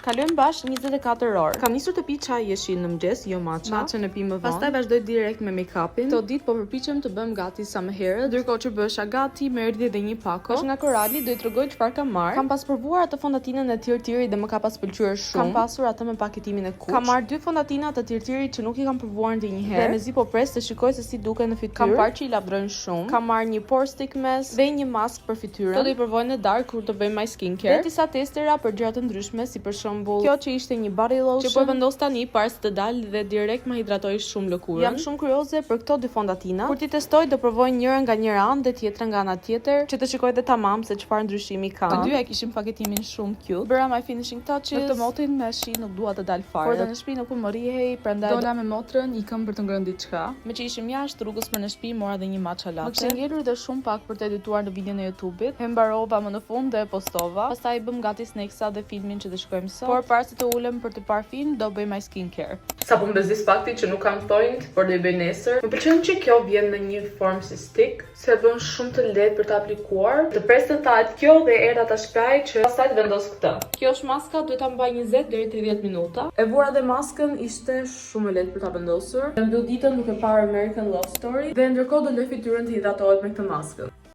Kalojmë bashkë 24 orë. Kam nisur të pi çaj jeshil në mëngjes, jo matcha. Matcha-n e pi më vonë. Pastaj vazhdoj direkt me make-upin. Këto ditë po përpiqem të bëhem gati sa më herët. Ndërkohë që bëhesha gati, më erdhi edhe një pako. Është nga Korali, do i tregoj çfarë kam marrë. Kam pas provuar atë fondatinën e Tirtirit dhe më ka pas pëlqyer shumë. Kam pasur atë me paketimin e kuq. Kam marrë dy fondatina të Tirtirit që nuk i kam provuar ndonjëherë. Dhe mezi po pres të shikoj se si duken në fytyrë. Kam parë që i lavdrojnë shumë. Kam marrë një pore stick mask dhe një maskë për fytyrën. Këto do i provoj në darkë kur të bëj my skincare. Dhe disa testera për gjëra të ndryshme, si për shembull kjo që ishte një body lotion që po e vendos tani para se të dal dhe direkt më hidratoi shumë lëkurën. Jam shumë kurioze për këto dy fondatina. Kur t'i testoj do provoj njërën nga njëra anë dhe tjetrën nga ana tjetër, që të shikoj dhe tamam se çfarë ndryshimi ka. Të dyja kishin paketimin shumë cute. Bëra my finishing touches. Në këtë motin me shi nuk dua të dal fare. Por dhe në shtëpi nuk po më rrihej, prandaj dola me motrën, ikëm për të ngrënë diçka. Me që ishim jashtë rrugës për në shtëpi, mora dhe një matcha latte. Më kishte ngelur dhe shumë pak për të edituar në videon e YouTube-it. E mbarova më në fund dhe e postova. Pastaj bëm gati snacksa dhe filmin që do shikojmë sot. Por para se të ulem për të parë film, do bëj my skincare. Sa po më bezdis fakti që nuk kam thonjt, por do i bëj nesër. Më pëlqen që kjo vjen në një formë si stick, se e bën shumë të lehtë për të aplikuar. Të pres të thahet kjo dhe era ta shkraj që pastaj të vendos këtë. Kjo është maska, duhet ta mbaj 20 deri 30 minuta. E vura dhe maskën, ishte shumë e lehtë për ta vendosur. E mbyll ditën duke parë American Love Story dhe ndërkohë do lë fytyrën të hidratohet me këtë maskën.